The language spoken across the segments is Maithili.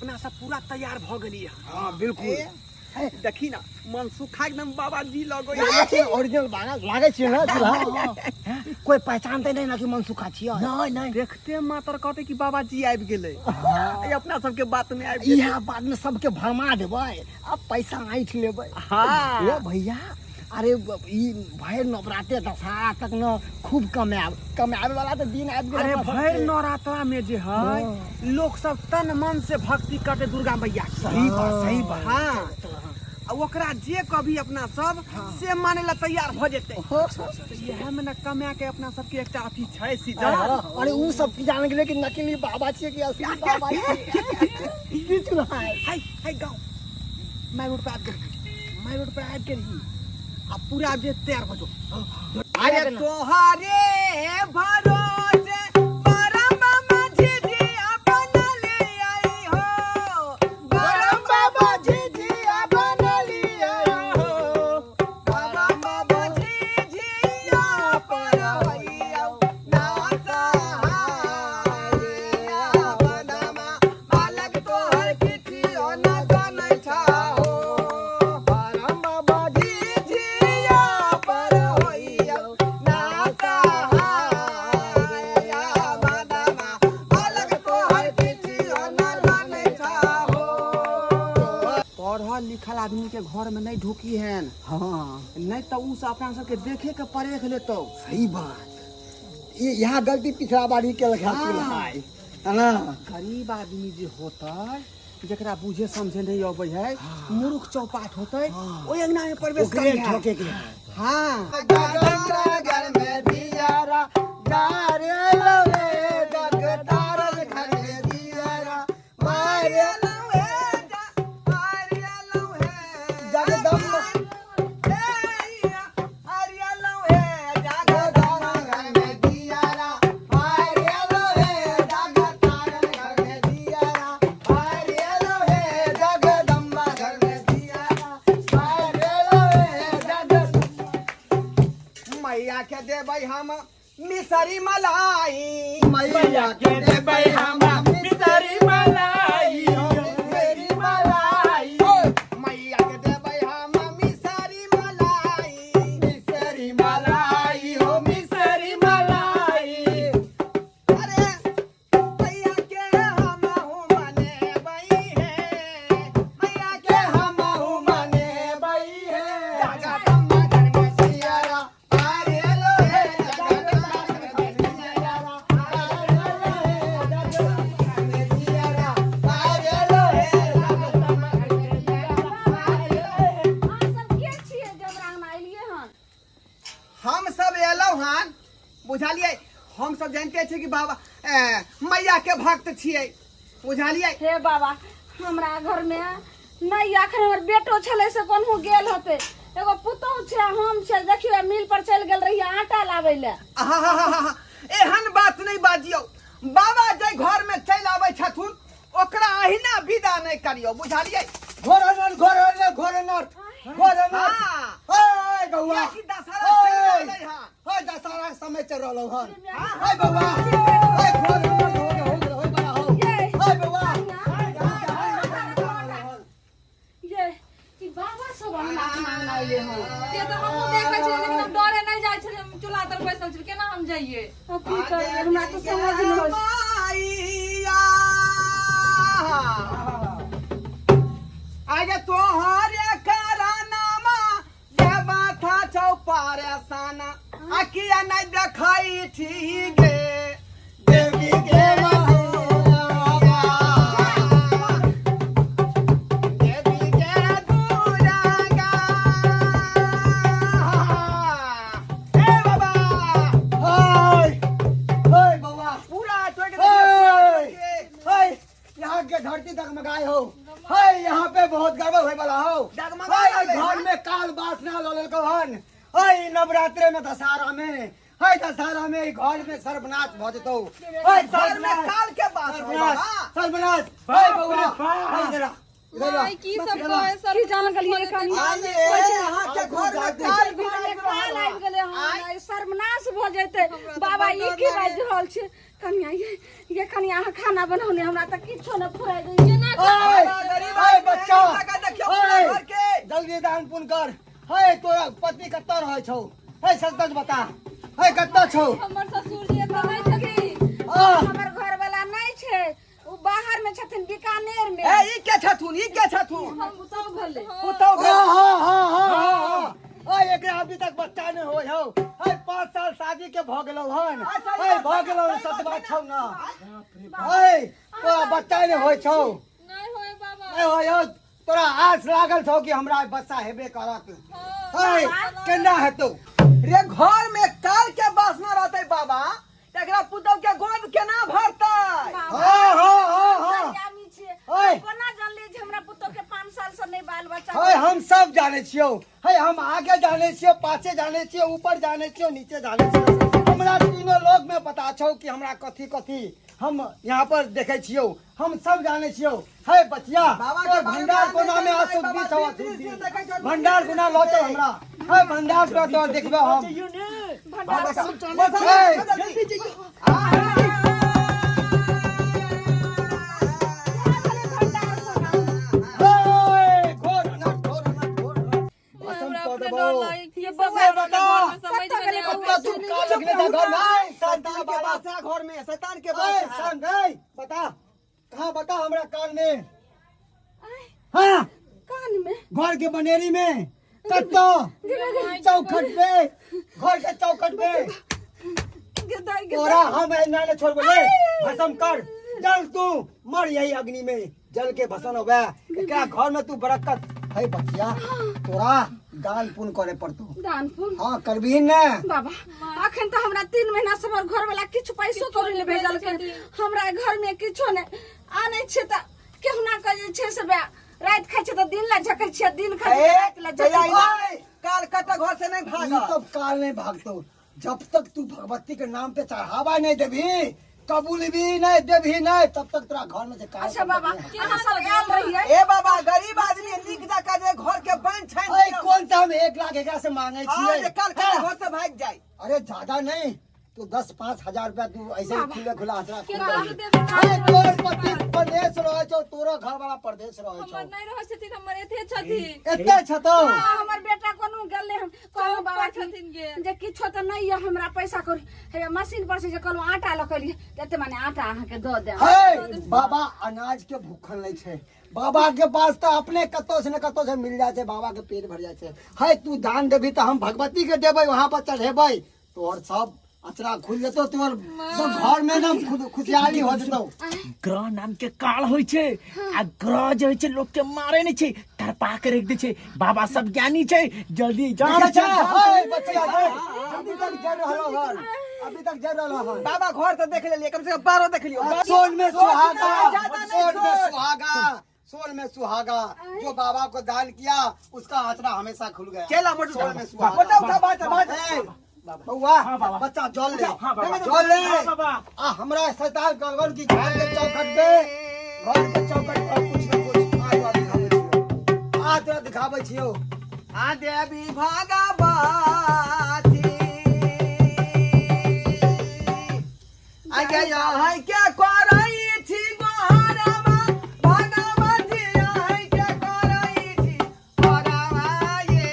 अपना सब पूरा तैयार भ गेलियै। हाँ बिल्कुल। देखी ना मनसुखा एकदम बाबा जी लगै। लागै छै ओरिजिनल बाबा लागै छै ना चूल्हा। कोई पहचानते नहीं ना कि मनसुखा छियै। नहीं नहीं, देखते मात्र कहते कि बाबा जी आबि गेलै। ई अपना सबके बात में आबि गेलै। इएह बात में सबके भरमा देबै आ पैसा ऐंठ लेबै। हाँ। ए भैया, अरे ई भरि नवरात्रि दशहरा तक न खूब कमायब, कमाबे वाला तऽ दिन आबि गेल। अरे अपना भरि सबके। नवरात्रा में जे है लोग सब तन मन से भक्ति करते दुर्गा मैया के। सही बात, सही बात। हाँ। आ ओकरा जे कभी अपना सब से माने ला तैयार भ जेतै। इएह में न कमा के अपना सबके एकटा अथी छै सीजन। अरे उ सब की जान गेलै कि नकली बाबा छियै कि असली बाबा छियै। की चुनाव? हाय हाय, गाँव माय रोड पर आबि गेली, माय रोड पर आबि गेली आ पूरा जे तैयार भऽ जो। अरे तोहरे भरोसे परम झिझिया बनली आई हो, परम बाबा झिझिया बनली आई हो, परम बाबा झिझिया पर होइयौ ना सहारिया बनमा, बालक तोहर किछियो न जानै छहो, परम बाबा झिझिया पर होइयौ ना सहारिया बनमा, बालक तोहर किछियो न जानै छहो। पढ़ल लिखल आदमी के घर में नहीं ढुकी हैन। हाँ। नहीं तो उ सब अपना सबके देखे के परेख लेतौ। सही बात, ये यहाँ गलती पिछड़ा बारी के लगा हाँ। है ना। गरीब आदमी जे होतै, जकरा बुझे समझे नहीं अबै है, मूर्ख चौपाट होतै, ओहि अंगना में प्रवेश ओकरे करिहे। ठोके के है। हाँ। घर में दियारा जारे लवे, जगतारन घर में दियारा मारे जगदम्बा घर में दियारा मारे लवे, जगतारन घर में दियारा मारे लवे, जगदम्बा घर में दियारा मारे लवे, जगदम्बा। मैया के देबै हम मिसरी मलाई, मैया के देबै हम मिसरी मलाई, मिसरी मलाई, मैया के देबै हम मिसरी मलाई, मिसरी मलाई हो मिसरी मलाई। अरे मैया के हम मनेबै हे, मैया के हम मनेबै हे, जगदम्बा घर में सियारा आरे लोहे, जगदम्बा घर में सियारा आरे लोहे, जगदम्बा घर में सियारा आरे लोहे, जगदम्बा घर में सियारा आरे लोहे। अहाँ सब के छियै जे हमरा अंगना एलियै हन? हम सब एलहुँ हन, बुझलियै? हम सब जानते छियै कि बाबा मैया के भक्त छियै, बुझलियै? हे बाबा, हमरा घर में नहि अखन हमर बेटो छलै से कोनहु गेल होतै, एगो पुतोहु छै हम छै। देखियौ मिल पर चलि गेल रहियै आटा लाबै लए। आहाहाहा, एहन बात नहि बाजियौ। बाबा जे घर में चलि आबै छथुन ओकरा अहिना विदा नहि करियौ, बुझलियै? घोर अनर, घोर अनर, घोर अनर, घोर अनर। हाँ। ओए बौआ, कियाकि दशहरा चलि ओए, रहलै हन। ओए दशहरा के समय चल रहलौ हन। ओए बौआ, ओए घोर अनर, हो गेल, हो गेल, होय बड़ा हो। ये। ओए बौआ, ये ई बाबा सब अंगना अंगना अइले हन। से तऽ हमहूँ देखै छलियै, लेकिन हम डरे नहि जाइ छलियै, हम चूल्हा तर बैसल छलियै, केना हम जइयै? अब की करबै, हमरा तऽ समझ नहि होइ छै। मैया आगे तोहरे करानामा देवा था छौ परेशाना, आ किया नहि देखै छी गे देवी के मैया, देवी के दुर्गा। हे बाबा, ओए, ओए बौआ, पूरा टोक ओए, दे। ओए, यहाँ के धरती डगमगाए हो, है यहाँ पे बहुत गड़बड़ होए वाला हो। डगमगाए है रहलै घर हन। में काल बासना लऽ लेलकौ हन। है नवरात्रि में दशहरा में, है दशहरा में घर में सर्वनाश भऽ जेतौ। है घर में सर्वनाश, काल के बास होय सर्वनाश, बाबा। सर्वनाश। है बौआ, है जरा इधर आ। माय, की सब कहै सर? की जान गेलियै कनी? आइए अहाँ के घर में काल घर में काल आबि गेलै हन, आइ। सर्वनाश भऽ जेतै। बाबा ई की बाजि रहल छै? कनिया ये कनिया अहाँ खाना बनाउने हमरा तऽ किछो नहि फुराइ दै केना ओए गरीब ओए आदमी बच्चा है, देखियौ पूरा ओए घर के। जल्दी दान पुन कर। हे तोरा पति कतऽ रहै छौ? हे सच सच बता, हे कतऽ छौ? हमर ससुर जी एतऽ नहि छथिन। आ हमर घरवाला नहि छै, ओ बाहर में छथिन, बीकानेर में। ए ई के छथुन, ई के छथुन? हम पुतहु भेलै। पुतहु भेल। हाँ हाँ हाँ हाँ हाँ हाँ। ओए एकरा अभी तक बच्चा नहीं होय हौ। हे 5 साल शादी के भ गेलौ हन। हे भ गेलौ, सच बात छौ ना? हे तोरा बच्चा नहीं होय छौ? नहि होय बाबा। नहीं होय हौ। तोरा आस लागल छौ कि हमरा बच्चा हेबे करत? हे केना हेतौ? रे घर में काल के वासना रहते बाबा, एकरा पुतहु के गोद केना भरतै? हाँ हाँ हाँ हाँ। जानी छियै। ओए। कोना जानलियै जे हमरा पुतोह के 5 साल से नहि बाल बच्चा? हे हम सब जाने छियौ। हे हम आगे जाने छियौ, पाछे जाने छियौ, ऊपर जाने छियौ, नीचे जाने छियौ। हमरा तीनों लोग में पता छौ कि हमरा कथी कथी हम यहाँ पर देखे छियौ। हम सब जाने छियौ। हे बचिया, बाबा के तोर बारे में भंडार कोना में जानै अशुद्धि बाबा, छौ? दृष्टि अशुद्धि से देखै छौ, भंडार कोना लऽ चल हमरा। हे भंडार पर तोर देखबे हम। भंडार हे जल्दी जइयो। हे, घोर अनर्थ, घोर अनर्थ, घोर अनर्थ। भस्म हमरा कऽ अपने देबौ। डर लागै ये छै। बौआ बता। समझ में नहि आबै। कतऽ तू का लगने था घर में? ऐ, शैतान के बाबा। बादशाह घर में, शैतान के ऐ, बादशाह। संग, ऐ, बता कहाँ, बता हमरा कान में। हाँ कान में, घर के बनेरी में कत्तो चौखट पे, घर के चौखट पे। गे दाई गे। तोरा हम ऐना ने छोड़बो। ले भस्म कर, जल तू मर यही अग्नि में जल के भस्म होबे। एकरा घर में तू बरकत है। बचिया, तोरा दान पुण्य करे पड़तो। दान पुण्य? हाँ, करबही ने बाबा? अखन तऽ हमरा 3 महीना से हमर घर वाला किछु पैसो कौड़ी नहि भेजलकै। हमरा घर में किछो नहि आनै छियै तऽ केहुना के जे छै से राति खाइ छियै तऽ दिन ला झकै छियै, दिन खाइ छियै तऽ राति ला झकै छियै। काल कट घर से नहीं ई भागा। तब काल नहीं भागतो जब तक तू भगवती के नाम पे चढ़ावा नहीं देबही, कबूल भी नहीं देबही नहीं, तब तक तोरा घर में से काल। अच्छा बाबा, अहाँ सब आयल रहियै। ए बाबा, गरीब आदमी नीक जकाँ जे घर के बन छै। अरे कौन सा हम 1 लाख एकरा से मांगे हाँ, छियै? जे काल कट घर से भाग जाए। अरे ज्यादा नहीं तो 10-5 हजार रुपया तू ऐसे ही खुले खुला हथरा खुल केकरा रही। से देबै? अरे तोर पति परदेश रहे छौ, तोरो घर वाला परदेश रहे छौ? हमर नहि रहै छथिन, हमर एते छथिन। एते छतौ? हाँ, हमर बेटा कोनो गेल हम कहलहुँ बाबा की छथिन गेल। जे किछो तऽ नहि यऽ हमरा पैसा कौड़ी। हे मशीन पर से जे कहलहुँ आटा लऽ के एलियै तऽ एते माने आटा अहाँके दऽ देब। हे बाबा अनाज के भूखल नहीं छै। बाबा के पास तो अपने कतौ से न कतौ से मिल जाए छै, बाबा के पेट भर जाए छै। है तू दान देबी तऽ हम भगवती के देबै, वहां पर चढ़ेबै, तोहर सब अचरा खुल जेतौ, तोहर सब घर में एकदम खुशहाली हो जेतौ। ग्रह नाम के काल होइ छै आ ग्रह जे होइ छै लोक के मारे नहि छै, तड़पा के राखि दै छै। बाबा सब ज्ञानी छै, जल्दी जान जान। छै। हे बचिया देख, अभी तक जर रहलो हन, अभी तक जर रहलो हन। बाबा, घर से देख लेलिए, कम से कम 12 देख लियो। सोन में सुहागा, ज्यादा नहीं, सोन में सोच। सुहागा, सोन में सुहागा। जो बाबा को दान किया उसका आचरा हमेशा खुल गया। चला मोटू, सोन में सुहागा। मोटा उठा, बात बात। ए, बउआ, हाँ, बाबा। बच्चा जल ले। हाँ, बाबा। जल ले। हाँ, बाबा। आ हमरा शैतान गड़बड़ की घर के चौखट पे, घर के चौखट पर कुछ न कुछ आ तोरा दिखाबै छियौ, आ तोरा दिखाबै छियौ। आ देवी भगवती आगे यहाँ के करै छी गोहरवा, भगवती यहाँ के करै छी गोहरवा ये।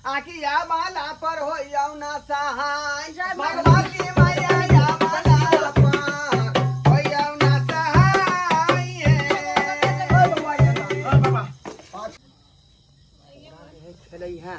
आखिया माला पर होइयौ न सहाय, भगवती मैया या माला पर होइयौ न सहाय। हाँ, बाबा। खेलै है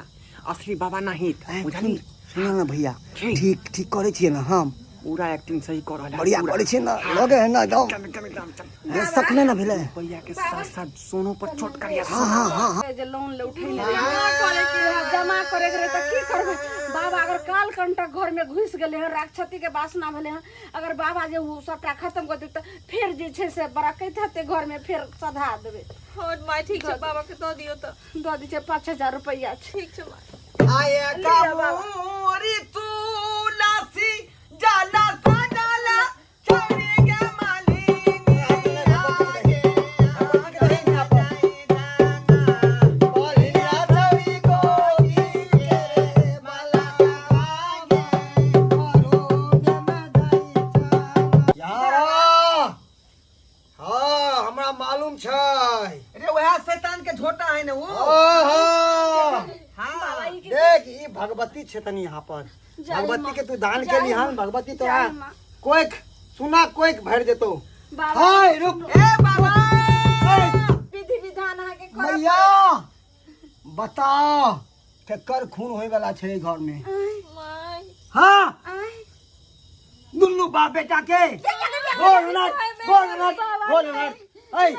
असली बाबा नहीं बुझली? सुन ना भैया, ठीक ठीक करै छियै ने हम? पूरा एक्टिंग सही कर रहल है। बढ़िया करै छियै ने? लगे है ना एकदम? चल चल एकदम चल। देख सकने ना भेलै। रुपैया के साथ साथ सोनो पर चोट करिया। हाँ हाँ हाँ हाँ। जे लोन ले उठेने रहियै, जमा करे के रहै, जमा करे के रहै तऽ की करबै बाबा? अगर काल कंटक घर में घुसि गेलै हन, राक्षसी के वासना भेलै हन, अगर बाबा जे ओ सबटा खत्म कऽ देतै तऽ फेर जे छै से बरकैत हेतै घर में, फेर सधा देबै। हँ माय, ठीक छै, बाबा के दऽ दियौ तऽ। दऽ दै छै, 5000 रुपैआ छै। ठीक छै माय। आये कबूरी तुलसी जाला सजाला छोड़ी के मालिनी आगे। बलिया छवि गोगी के माला आगे, करू मालूम छै। रे वएह शैतान के झोटा है ने वो। ओहो। हाँ। बाबा ई की देख ई भगवती छथन यहाँ पर। जय भगवती माँ। के तू दान जय केली हन, माँ। भगवती तोरा जय माँ। कोइख सुना कोइख भरि देतो। बाबा हाय रुक। ए बाबा विधि विधान अहाँके करऽ मैया बताओ केकर खून होय वाला छै घर में? माय हाँ आँय। दुनू बाप बेटा के गोर नट गोर नट गोर नट ऐ नहीं,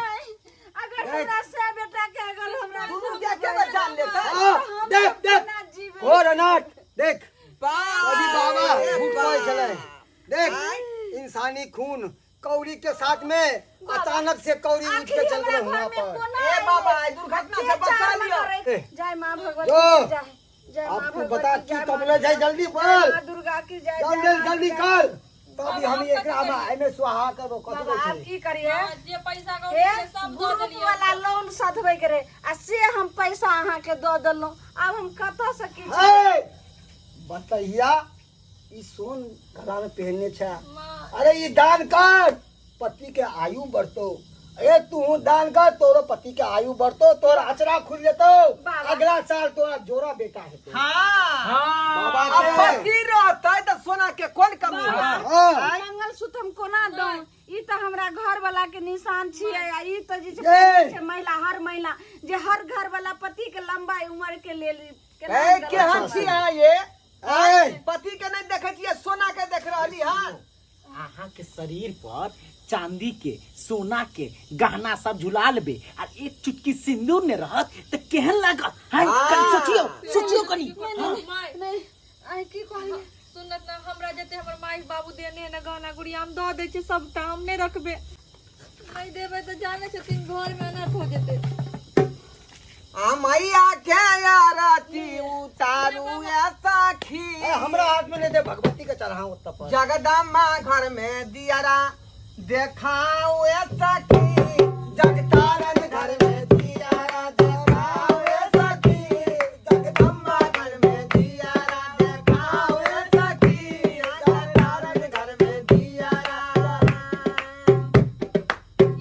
अगर हमरा से बेटा के अगर हमरा दुनू के के जान लेता। आ, देख देख ना जीवे। गोर नट देख। बाबा अभी बाबा झूठ कहै छलै। देख इंसानी खून कौड़ी के साथ में अचानक से कौड़ी उठ के आखिरी चल हमरा गेल हुआ घर में पर। कोना ए अइलै? बाबा ई दुर्घटना से के बचा चार लियो। मगर ए। जय माँ भगवती जो। की जय, जय अब माँ तू बता भगवती, की जय माँ कमले जाय, दुर्गा। जल्दी जय बोल। माँ दुर्गा की जय, जल्दी जय माँ जल्दी दुर्गा। कर तभी हम एकरा में एमे सुहा करबो। कथी बाबा कहै आब छै? की करिए? हाँ, जे पैसा हे कौड़ी सब दऽ ग्रुप देलियै। वाला लोन सधबै के रहे आ से हम पैसा अहाँके दऽ देलहुँ, आब हम कतऽ से की हे बतैया ई सोन गला में पहनने छै। माँ। अरे ई दान कर, पति के आयु बढ़तो। ए तू दान कर, तोरो पति के आयु बढ़तो, तोर अचरा खुल जेतो, बाबा। अगला साल तोरा जोड़ा बेटा हेतो। हाँ। बाबा अब के पति रहतै तऽ सोना के कोन कमी है? हाँ। मंगलसूत्र हम कोना दऊ? ई तऽ हमरा घर वाला के निशान छियै आ ई तऽ जे छै ये। छै महिला, हर महिला जे हर घर वाला पति के लंबा उम्र के लेल केना ए गलत केहन छै? छी अहाँ ये? ए पति के नहीं देखे छियै, सोना के देख रहली हन। अहाँ के शरीर पर चांदी के सोना के गहना सब झुला लेबे आ एक चुटकी सिंदूर ने रहत त केहन लागत? हाय कनी सोचियो, सोचियो कनी। नहीं, माय। नहीं, आइ की कहलियै? सुनत ना, हमरा जते हमर माय बाबू देने है ना गहना गुड़िया हम दऽ दै छियै सबटा, हम नहि रखबे। नहि देबै तऽ जाने छथिन घर में अनर्थ हो जेतै। आ मैया के आरती उतारू ए सखी। ए, हमरा हाथ में नहीं दे, भगवती के चढ़ाऊं ओतऽ पर। जगदम्बा घर में दियरा देखाओ ए सखी। जगतारन घर में दियारा देखाओ ए सखी। जगदम्बा घर में दियारा देखाओ ए सखी। जगतारन घर में दियारा।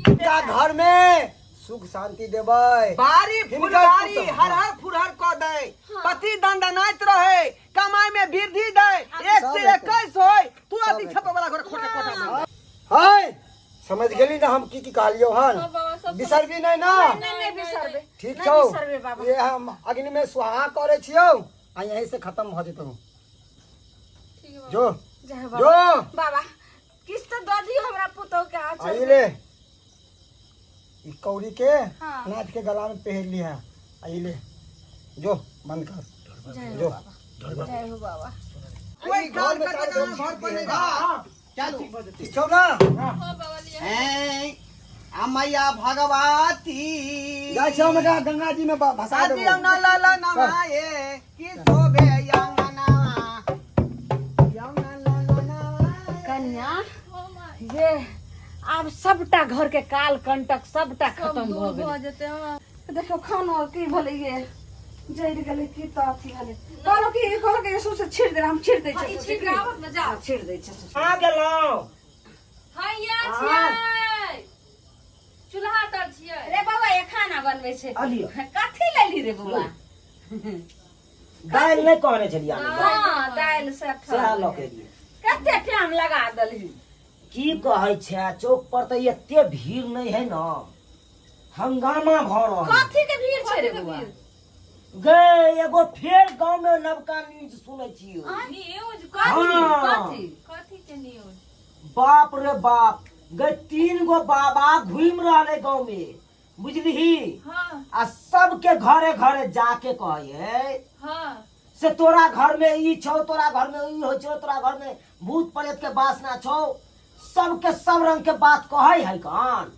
इनका घर में सुख शांति देबै, बारी हिनकर फुलबारी पुतहु। हर हर फुरहर कऽ दै, पति दंदनाइत रहे, कमाई में वृद्धि दै, एक सब से हेतै। 21 होय, तुरंत ही सब छपे वाला घर खोटे कोटा में। हाय समझ गेली ना हम की की कहलियौ हन? हाँ बाबा, सब बिसरबी नहीं ना? नहीं नहीं बिसरबे। ठीक नहीं छौ। बिसरबे बाबा। ये हम अग्नि में स्वाहा करे छियौ आ यहीं से खत्म हो जेतौ। ठीक है बाबा। जो जय बाबा। जो बाबा किछु तऽ दऽ दियौ हमरा पुतहु के आँचल। आई ले ई कौड़ी के। हाँ। नाच के गला में पहन लिया। आई ले, जो बंद कर। जय हो जो बाबा, जय हो बाबा। कोई घर काल में कटे चार ना गो घर पर नहीं हाँ। चलू। ठीक छौ ना? हाँ बाबा लिया। हैं, आ मैया भगवती जाइ छियौ हम एकरा गंगा जी में भसा देबौ। सादियौ न लाला नवाए कि शोभे अंगनावा यौ न लाला नवाए। कन्या हाँ माय। ये आब सबटा घर के काल कंटक सबटा सब खत्म दूर भऽ गेलै। भऽ जेतै। हाँ देखियौ खानो की भेलै, ये जरि गेलै की तऽ अथी भेलै। कहलहुँ कि कहलहुँ कि सौंसे छीट देबै, हम छीट दै हाँ, छियै ई सौंसे। छीट के आबत ने जा। हँ, छीट दै छियै सौंसे। आ गेलहुँ। हैया छियै, चूल्हा तर छियै। रे बौआ, ये खाना बनबै छै। अलियो। कथी लेली रे बौआ? दालि नहि कहने छलियै आनै लए? हँ, दालि से सएह लऽ के एलियै। कते टाइम लगा देलही? की कहै छै, चौक पर तऽ एते भीड़ नहि है न, हंगामा भऽ रहल है। कथी के भीड़ छै रे बौआ? गे एगो फेर गाँव में नवका न्यूज सुनै छियौ। न्यूज? कथी? हाँ। कथी? कथी के न्यूज? बाप रे बाप, गे 3 गो बाबा घूमि रहल है गाँव में, बुझलिही? हाँ। आ सबके घरे घरे जाके कहै हाँ से तोरा घर में ई छौ, तोरा घर में ई होइ छौ, तोरा घर में भूत प्रेत के वासना छौ, सबके सब रंग के बात कहै है कन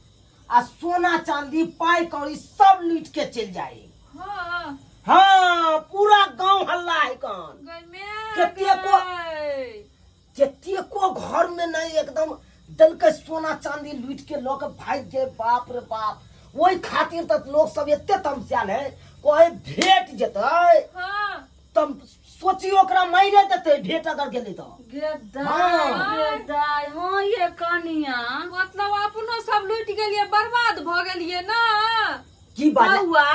आ सोना चांदी पाई कौड़ी सब लूट के चलि जाए। हाँ। हाँ, पूरा गांव हल्ला है कन। गई मैं कतेको गई। कतेको घर में नहीं एकदम देलकै सोना चांदी लूट के लऽ के भागि गेल। बाप रे बाप, ओहि खातिर तऽ लोक सब एते तमसायल है, कहे भेट जेतै हाँ तब सोचियो ओकरा मारे देतै भेट अगर गेलै तऽ। गे दाय, गे दाय, हाँ ये कनिया। मतलब अपनो सब लूटि गेलियै, बर्बाद भऽ गेलियै ना। की बात? बौआ,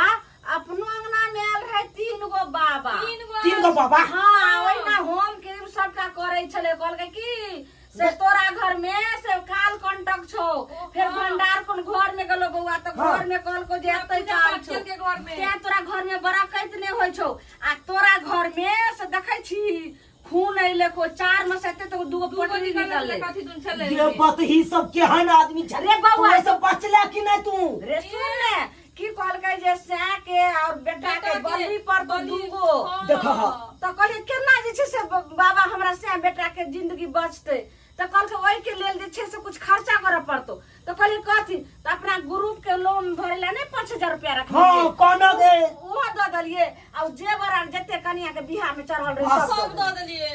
अपनो अंगना में आयल रहे तीन गो बाबा। तीन गो? तीन गो बाबा। हाँ, ओहिना होम के सबटा करै छलै। कहलकै की से तोरा घर में से काल कंटक छौ। फेर भंडार कोन घर में गेलो बौआ, तऽ घर में कहलको जे एते पूजा काल पाठ छौ केलकै घर में। तें तोरा घर में बरकत नहि होइ छौ। आ तोरा घर में से देखै छी खून अइले को चार में से एते तो दूगो दूगो पटरी निकलल। निकलले। कथी दुन छलै? ये बतही सब केहन आदमी छै। रे बौआ, तू ओहिसँ बचले कि नहि तू? रे सुन ने, की कहलकै जे सै के और बेटा के बलि पर तो दूगो। हाँ। देखह। तऽ कहलियै केना जे छै से बाबा हमरा सै बेटा के जिंदगी बचतै? तऽ कहलकै ओहिके लेल जे छै से कुछ खर्चा करऽ पड़तौ। तऽ कहलियै कथी? तऽ अपना ग्रुप के लोन भरे ला नहि 5000 रुपया रखने हाँ, छियै। कोनो गे। ओहो दऽ देलियै आ जेवर आर जते कनिया के बियाह में चढ़ल रहै सब सब दऽ देलियै।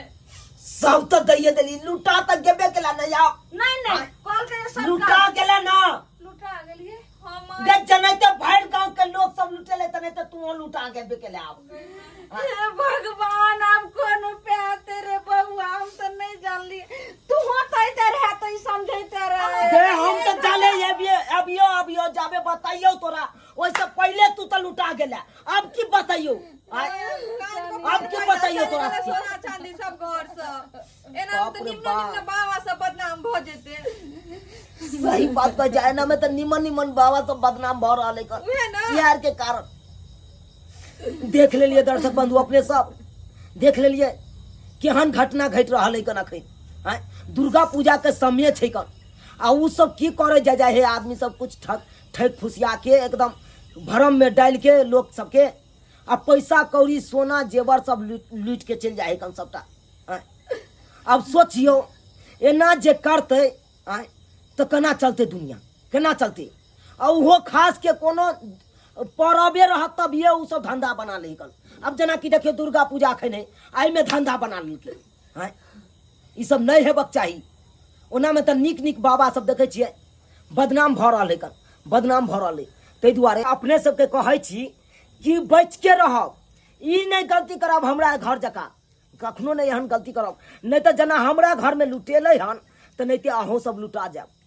सब तऽ दैये देली, लुटा तऽ गेबे केला ने यार। नहि नहि, कहलकै जे सरकार लुटा गेला ना। लुटा गेलियै हम। गे जनैते भरि गांव के लोग सब लुटेले तनैते तू लुटा गेबे केला आब। हे भगवान, आब कोन उपाय तेरे बउआ? हम तऽ नहि जानली, तू होते रहे तऽ ई समझैते रहे। गे हम तऽ जाले अबियो अबियो अबियो जाबे बताइयो तोरा, ओहिसँ पहिले तू तऽ लुटा गेला। अब की बताइयो आय? अब की बताइयो तोरा? सोना चांदी सब घर से एना बाप तऽ रे निम्न बाप। निम्न बाबा सब बदनाम भऽ जेतै। सही बात कह जाए ना, में तऽ निमन निमन बाबा सब बदनाम भऽ रहल है उहे ना। यार के कारण। देख लेलिए दर्शक बंधु, अपने सब देख लेलिए केहन घटना घटि रहल है कन अखन। आँय, दुर्गा पूजा के समय छै कन आ उ सब की करे जाय जाय है आदमी सब, कुछ ठक ठक फुसिया के एकदम भ्रम में डाल के लोग सबके आ पैसा कौड़ी सोना जेवर सब लूट लूट के चलि जाइ है कन सबटा। आँय, आब सोचियौ एना जे करतै आँय तऽ केना चलतै दुनिया, केना चलतै? आ ओहो खास के कोनो परबे रहत तभिए ओ सब धंधा बना लै कन। आब जेनाकि देखियौ दुर्गा पूजा एखन है, एहिमे धंधा बना लेलकै। आँय, ई सब नहि हेबाक चाही। ओनामे तऽ नीक नीक बाबा सब देखै छियै बदनाम भऽ रहल है कन, बदनाम भऽ रहल है। ताहि दुआरे अपने सबके कहै छी कि बचिके रहब, ई नहि गलती करब हमरा घर जकाँ, कखनो नहि एहन गलती करब, नहि तऽ जेना हमरा घरमे लुटेलै हन तऽ नहि तऽ अहूँ सब लुटा जायब।